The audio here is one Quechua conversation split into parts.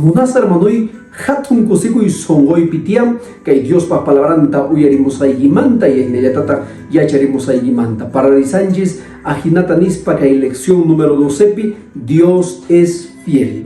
Munasqa hermanoy, hatun kusikuy sonqoypi tiyan kay Diospa palabranta uyarimusqaykimanta y ajinallatataq yacharimusqaykimanta. Pararisanchis ajinata nispa kay lección número 12pi, Dios es fiel.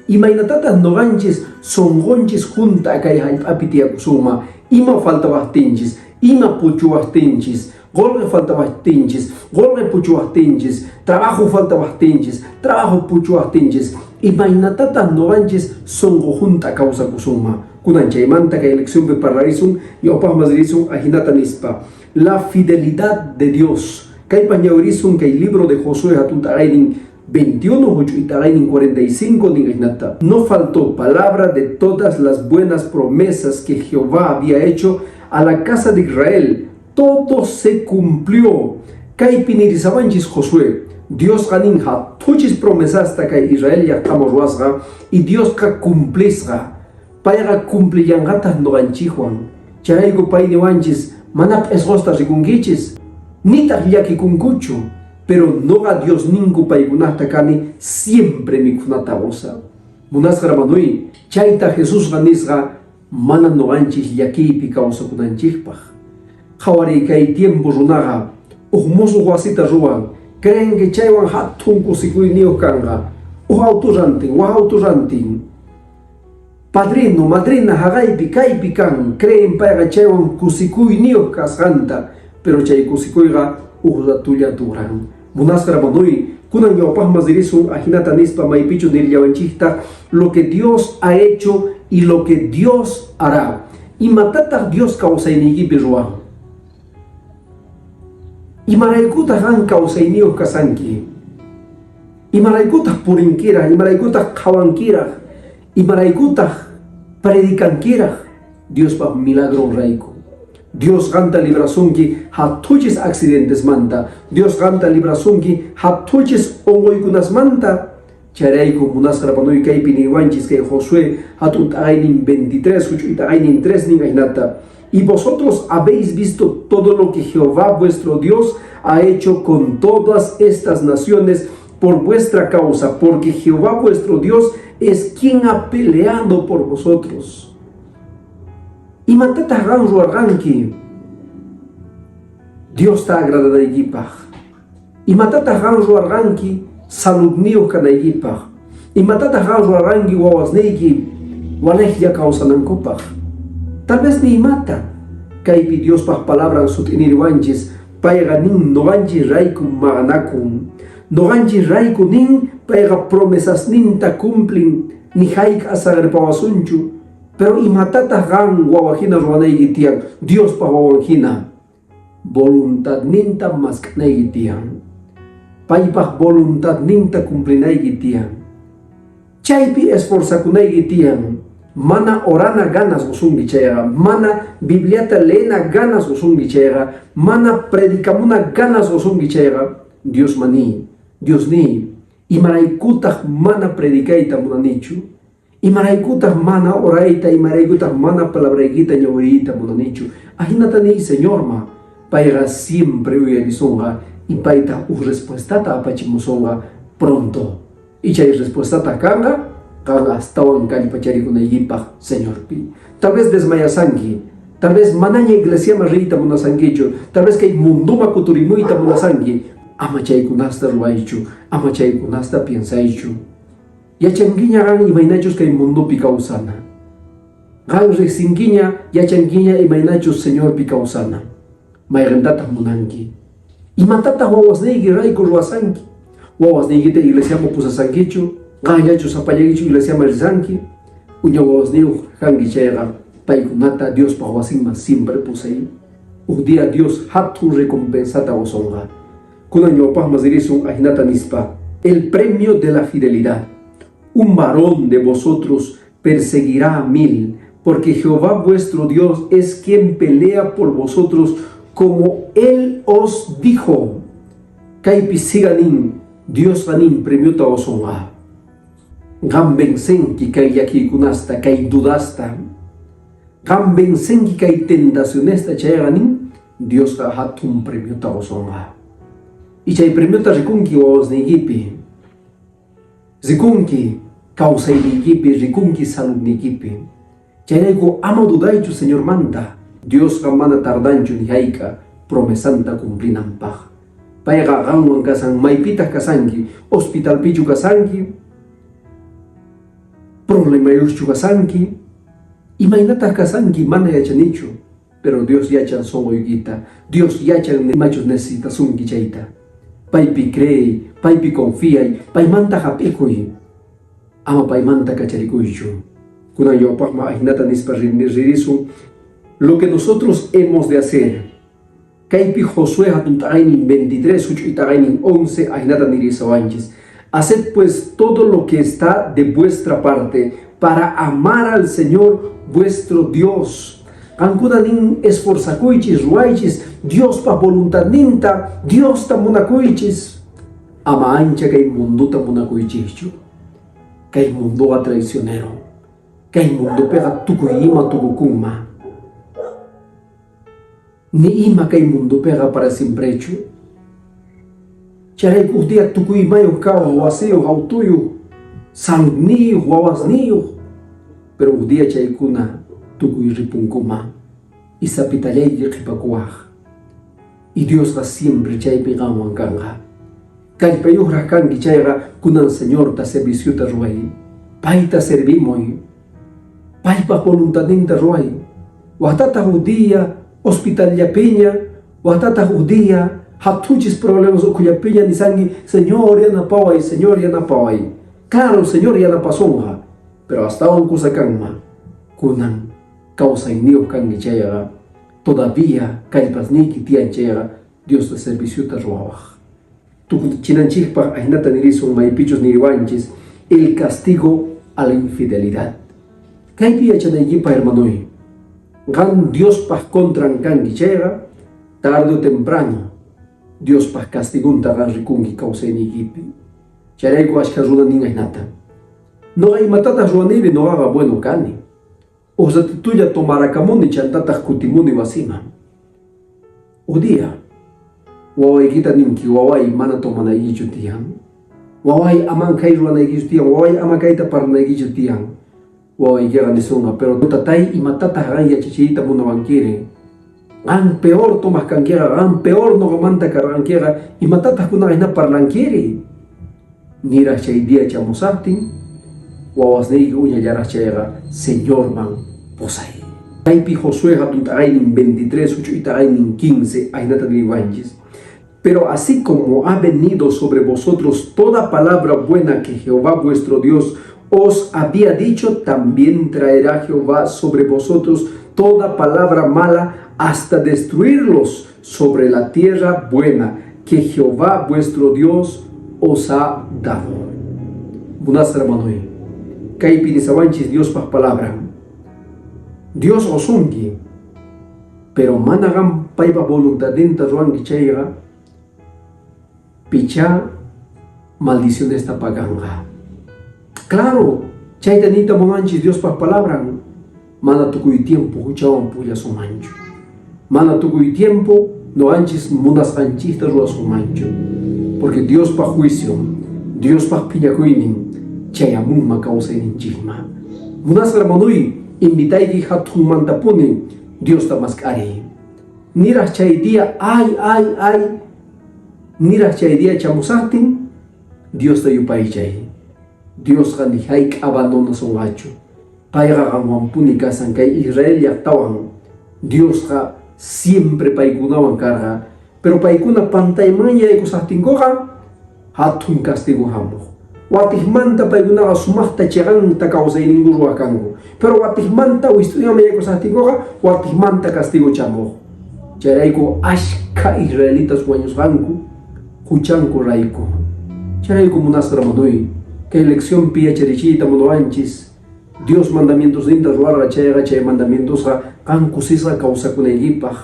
Imaynatataq noqanchis sonqonchis hunt'a kay hallp'api tiyakusunman? Ima faltawaqtinchis? Ima puchuwaqtinchis? Qolqe faltawaqtinchis, qolqe puchuwaqtinchis, trabajo faltawaqtinchis, trabajo puchuwaqtinchis, imaynatataq noqanchis sonqo hunt'a kawsakusunman? Kunan chaymanta kay leccionpi parlarisun, ñawpaqman ririsun ajinata nispa, La fidelidad de Dios. Kaypaq ñawirisun kay libro de Josué hatun t'aqaynin 21 huch'uy t'aqaynin 45 nin ajinata, No faltó palabra de todas las buenas promesas que Jehová había hecho a la casa de Israel, Todo se cumplió. Kaypi nirisawanchis Josué, Diosqa nin hathuchis promesasta kay Israel llaqtaman ruwasqa y Diosqa cumplisqa. Payqa cumplillanqataq noqanchikwan. Chayrayku pay niwanchis, mana p'esqosta rikunkichis, nitaq llakikunkuchu, pero noqa Diosninku paykunaqta kani siempre mikhunata qosaq. Munasqa hermanoy, chayta Jesusqa nisqa Mana noqanchis llakiypi kawsakunanchikpaq. Qhawariy kay tiempo runaqa uj musuq wasita ruwan, creen que chaywan hatun kusikuyniyuq kanqa, uj auto rantin, waj auto rantin. Padrino, madrina haqaypi kaypi kan, creen payqa chaywan kusikuyniyuq kasqanta, pero chay kusikuyqa uj ratulla duran. Munasqa hermanoy, kunan ñawpaqman ririsun ajinata nispa maypichu nirillawanchiktaq lo que Dios ha hecho y lo que Dios hará. Imatataq Dios kawsayniykipi ruwan? Imaraykutaq qan kawsayniyuq kasanki? Imaraykutaq purinkiraq? Imaraykutaq qhawankiraq? Imaraykutaq predicankiraq? Diospa milagronrayku. Dios qanta librasunki hathuchis accidentesmanta. Dios qanta librasunki hathuchis onqoykunasmanta. Chayrayku munasqa hermanoy kaypi niwanchis kay Josué hatun t'aqaynin 23 huch'uy t'aqaynin 3 nin ajinata. Y vosotros habéis visto todo lo que Jehová vuestro Dios ha hecho con todas estas naciones por vuestra causa, porque Jehová vuestro Dios es quien ha peleado por vosotros. Imatataq qan ruwarqanki Diosta agradanaykipaq? Imatataq qan ruwarqanki saludniyuq kanaykipaq? Imatataq qan ruwarqanki wawasniyki walejlla kawsanankupaq? Tal vez ni imata. Kaypi Diospaq palabran sut'iniriwanchis, payqa nin noqanchis rayku maqanakun. Noqanchis rayku nin payqa promesasninta cumplin, ni hayk'a saqerpawasunchu. Pero imatataq qan wawa hina ruwanayki tiyan, Diospa wawan hina? Voluntadninta mask'anayki tiyan. Paypaq voluntadninta cumplinayki tiyan. Chaypi esforzakunayki tiyan. Mana orana ganas qosunki chayqa, mana Bibliata leena ganas qosunki chayqa, mana predicamuna ganas qosunki chayqa, Diosman niy, Diosniy, imaraykutaq mana predicayta munanichu? Imaraykutaq mana orayta, imaraykutaq mana palabraykita ñawiriyta munanichu? Ajinata niy Señorma, payqa siempre uyarisunqa y paytaq uj respuestata apachimusunqa pronto. Y chay respuestataq kanqa qan astawan kallpacharikunaykipaq Señorpi. Tal vez desmayasanki, tal vez manaña iglesiaman riyta munasankichu, tal vez kay munduma kuturimuyta munasanki. Ama chaykunasta ruwaychu, ama chaykunasta piensaychu. Yachankiña qan imaynachus kay mundopi kawsana. Qan riqsinkiña, yachankiña imaynachus Señorpi kawsana. Mayqentataq munanki? Imatataq wawasniyki rayku ruwasanki? Wawasniykita iglesiaman pusasankichu? Qanllachu sapallaykichu iglesiaman risanki? Uña wawasniyuq kanki chayqa, paykunata Diospa wasinman siempre pusay. Uj día Dios hatun recompensata qosonqa. Kunan ñawpaqman ririsun ajinata nispa, El premio de la fidelidad. Un varón de vosotros perseguirá a mil, porque Jehová vuestro Dios es quien pelea por vosotros, como él os dijo. Kaypi siga nin, Diosqa nin premiota qosonqa. Qan vencenki kay llakiykunasta, kay dudasta. Qan vencenki kay tentacionesta chayqa nin, Diosqa hatun premiota qosonqa. Y chay premiota rikunki wawasniykipi, rikunki kawsayniykipi, rikunki saludniykipi. Chayrayku ama dudaychu Señormanta, Diosqa mana tardanchu ni hayk'a promesanta cumplinanpaq. Payqa qanwan kasan, maypitaq kasanki, hospitalpichu kasanki, problemayuqchu kasanki, imaynataq kasanki mana yachanichu, pero Dios yachan sonqoykita, Dios yachan imachus necesitasunki chayta. Paypi creey, paypi confiay, paymanta hap'ikuy, ama paymanta kacharikuychu. Kunan ñawpaqman ahinata nispa ririsun, lo que nosotros hemos de hacer. Kaypi Josué hatun t'aqaynin 23, huch'uy t'aqaynin 11 ahinata nirisawanchis. Haced pues todo lo que está de vuestra parte para amar al Señor vuestro Dios. Qankuna nin esforzakuychis, ruwaychis, Diospa voluntadninta, Diosta munakuychis. Ama ancha kay munduta munakuychischu. Kay munduqa traicionero. Kay mundupiqa tukuy ima tukukunma. Ni ima kay mundupiqa para siemprechu. Chayrayku uj día tukuy imayuq kawaq, wasiyuq, autoyuq, saludniyuq, wawasniyuq. Pero uj día chaykuna tukuy ripunkuma. Y sapitallayki qhipakuwaq. Y Diosqa siempre chaypi qanwan kanqa. Kallpayuqraq kanki chayqa kunan Señorta serviciota ruway. Payta servimuy. Paypa voluntadninta ruway. Waqtataq uj día hospitalllapiña, waqtataq uj día hathuchis problemas ukhullapiña nisanki, Señor yanapaway, Señor yanapaway. Claro, Señor yanapasonqa, pero astawan kusa kanman. Kunan kawsayniyuq kanki chayqa, todavía kallpasniyki tiyan chayqa, Diosta serviciota ruwawaq. Tukuchinanchikpaq ahinata nirisun maypichus niriwanchis, el castigo a la infidelidad. Kaypi yachanaykipaq, hermanoy, qan Diospaq contran kanki chayqa, tarde o temprano Diospaq castigunta qan rikunki kawsayniykipi. Chayrayku ashkha runa nin ahinata. Noqa imatataq ruwaniri, noqaqa bueno kani. Uj ratitulla tomarakamuni chantataq kutimuni wasiman. Uj día, wawaykita ninki, waway mana tomanaykichu tiyan. Waway aman kay ruwanaykichu tiyan, waway ama kayta parlanaykichu tiyan. Wawaykiqa nisunqa, pero tatay imatataq qan yachachiyta munawankiri? Qan peor tomaq kankiqa, qan peor noqamanta karqankiqa, imatataq kunan hina parlankiri? Niraq chay día chamusaqtin, wawasniyki uñallaraq chayqa Señorman pusay. Kaypi Josué hatun t'aqaynin 23, huch'uy t'aqaynin 15, ahinata niriwanchis. Pero así como ha venido sobre vosotros toda palabra buena que Jehová vuestro Dios os había dicho, también traerá Jehová sobre vosotros toda palabra mala hasta destruirlos sobre la tierra buena que Jehová vuestro Dios os ha dado. Munasqa hermanoy, kaypi nisawanchis Diospaq palabra. Dios qosunki, pero mana qan paypa voluntadninta ruwanki chayqa, pichá maldicionesta paganqa. Claro, chayta niyta munanchis Diospaq palabran, mana tukuy tiempo huchawan pukllasunmanchu. Mana tukuy tiempo noqanchis munasqanchikta ruwasunmanchu. Porque Diospaq juicio, Diospaq phiñakuynin chayamunman kawsayninchikman. Munasqa hermanoy, invitayki hatunmantapuni Diosta mask'ariy. Niraq chay día, ay, ay, ay, niraq chay día chamusaqtin, Diosta yupaychay. Diosqa ni hayk'a abandonasunqachu. Payqa qanwanpuni kasan kay Israel llaqtawan. Diosqa siempre paykunawan karqa. Pero paykuna pantayman yaykusaqtinkuqa hatun castigo hamuq. Watiqmanta paykunaqa sumaqta chiqanta kawsayninku ruwaq kanku. Pero watiqmanta wist'uñaman yaykusaqtinkuqa watiqmanta castigo chamuq. Chayrayku ashkha israelitas wañusqanku huchanku rayku. Chayrayku munasqa hermanoy, kay leccionpi yacharichiyta munawanchis, Dios mandamientosninta ruwarqa chayqa chay mandamientosqa qan kusisqa kawsakunaykipaq.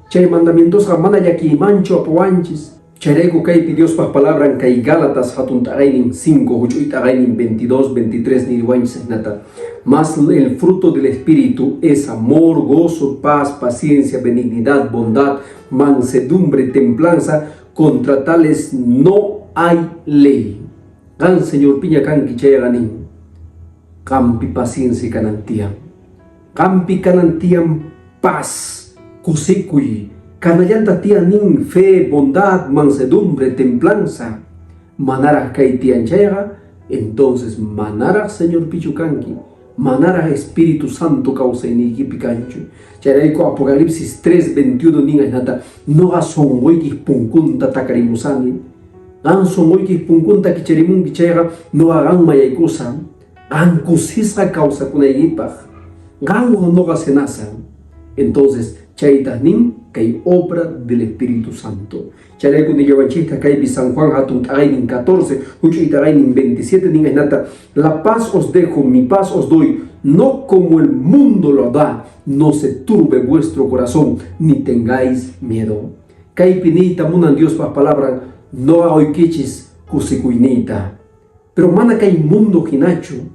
Chay mandamientosqa mana llakiymanchu apawanchis. Chayrayku kaypi Diospaj palabran kay Gálatas hatun t'aqaynin 5 huch'uy t'aqaynin 22, 23 niriwanchis ajinata: Mas el fruto del Espíritu es amor, gozo, paz, paciencia, benignidad, bondad, mansedumbre, templanza. Contra tales no hay ley. Qan Señorpiña kanki chayqa nin, qampi paciencia kanan tiyan. Qampi kanan tiyan paz, kusikuy, kanallanta tiyan nin fe, bondad, mansedumbre, templanza. Manaraq kay tiyan chayqa, entonces manaraq Señorpichu kanki, manaraq Espíritu Santo kawsayniykipi kanchu. Chayrayku Apocalipsis 3:21 nin ajinata: Noqa sunquykiq punkunta takarimusani. Qan sunquykiq punkunta kicharimunki chayqa, noqa qanman yaykusaq, qan kusisqa kawsakunaykipaq, qanwan noqa cenasaq. Entonces, chaytaq nin kay obra del Espíritu Santo. Chayrayku nillawanchikta kaypi San Juan hatun t'aqaynin 14, huch'uy t'aqaynin 27 nin ajinata: La paz os dejo, mi paz os doy, no como el mundo lo da, no se turbe vuestro corazón, ni tengáis miedo. Kaypi niyta munan Diospaj palabran: noqa quykichis kusikuyniyta. Pero mana kay mundo hinachu.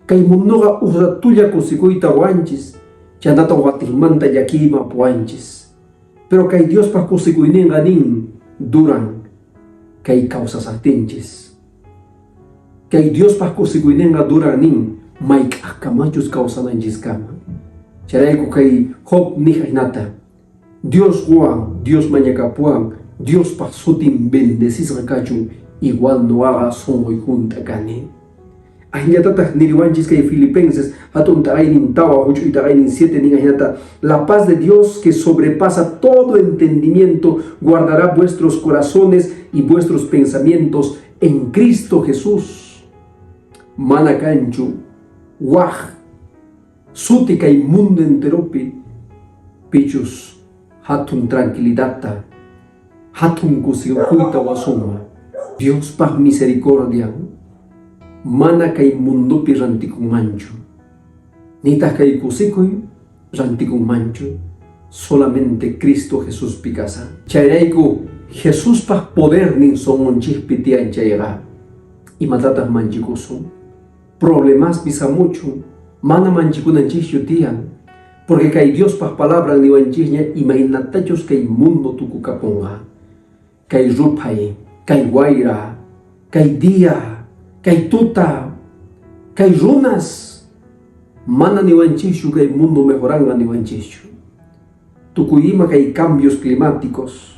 Kay mundoqa uj ratulla kusikuyta qowanchis, chantata watinmanta llakiyman apawanchis. Pero kay Diospaj kusikuyninqa nin duran kay kawsasaqtinchis. Kay Diospaj kusikuyninqa duran nin mayk'aqkamachus kawsananchiskama. Chayrayku kay Job nij ajinata: Dios qowan, Dios mañakapuwan, Diospaj sutin bendecisqa kachun, igual noqaqa sunquy junt'a kani. Ajinatataq niriwanchis kay Filipenses hatun t'aqaynin 4 huch'uy t'aqaynin 7 nin ajinata: La paz de Dios que sobrepasa todo entendimiento guardará vuestros corazones y vuestros pensamientos en Cristo Jesús. Mana kanchu waj suti kay mundo enteropi pichus hatun tranquilidadta, hatun kusikuyta wasunman. Diospaj misericordia mana kay mundopi rantikunmanchu, nitaq kay kusikuy rantikunmanchu, solamente Cristo Jesuspi kasan. Chayrayku Jesuspaj podernin sunqunchikpi tiyan chayqa, imatataq manchikusun? Problemaspi samuchun, mana manchikunanchikchu tiyan, porque kay Diospaj palabran niwanchikña imaynatachus kay mundo tukukapunqa. Kay ruphay, kay wayra, kay día, kay tuta, kay runas, mana niwanchikchu kay mundo mejoranqa niwanchikchu. Tukuy ima kay cambios climáticos,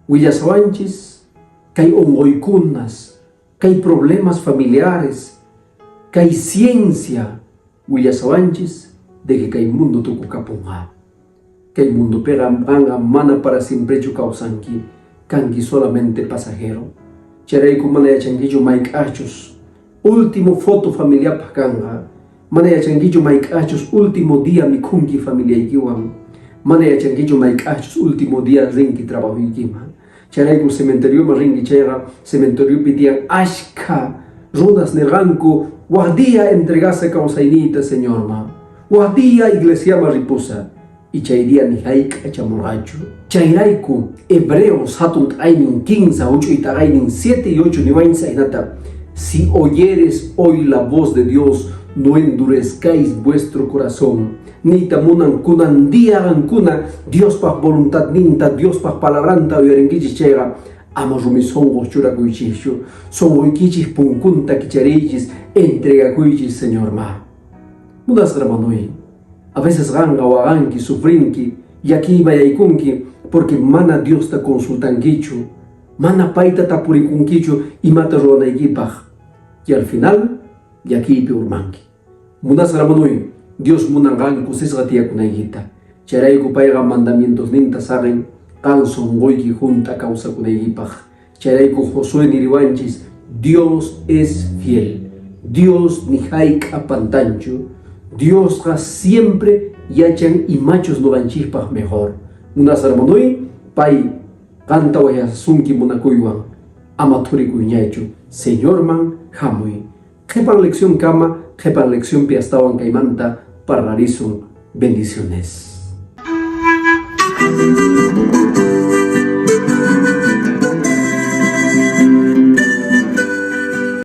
willasawanchis kay unquykunas, kay problemas familiares, kay ciencia willasawanchis de que kay mundo tukukapunqa. Kay mundopiqa qanqa mana para siemprechu kawsanki, kanki solamente pasajero. Chayrayku mana yachankichu mayk'achus último foto familiapaq kanqa, mana yachankichu mayk'achus último día mikhunki familiaykiwan, mana yachankichu mayk'achus último día rinki trabajoykiman. Chayrayku cementerioman rinki chayqa, cementeriopi tiyan ashkha runas nirqanku: waj día entregase kawsayniyta Señorman, waj día iglesiaman ripusaq, y chay día ni hayk'a chamurqachu. Chayrayku Hebreos hatun t'aynin 15 huch'uy t'aqaynin 7 y 8 niwanchis ajinata: Si oyeres hoy la voz de Dios, no endurezcáis vuestro corazón. Niyta munan kunan día qankuna Diospaj voluntadninta, Diospaj palabranta uyarinkichis chayqa, ama rumi sunquq churakuychischu, sunquykichis punkunta kichariychis, entregakuychis Señorman. Munasqa hermanoy, a veces qanqa waqanki, sufrinki, llakiyman yaykunki, porque mana Diosta consultankichu, mana payta tapurikunkichu imata ruwanaykipaq, y al final llakiypi urmanki. Munasqa hermanoy, Dios munan qan kusisqa tiyakunaykita. Chayrayku payqa mandamientosninta saqin qan sunquyki junt'a kawsakunaykipaq. Chayrayku Josué niriwanchis: Dios es fiel. Dios ni hayk'a pantanchu. Diosqa siempre yachan imachus nuqanchikpaq mejor. Munasqa hermanoy, pay qanta wayasunki munakuywan. Ama thurikuyñachu, Señorman hamuy. Qhipan lección kama, qhipan leccionpi astawan kaymanta parlarisun. Bendiciones.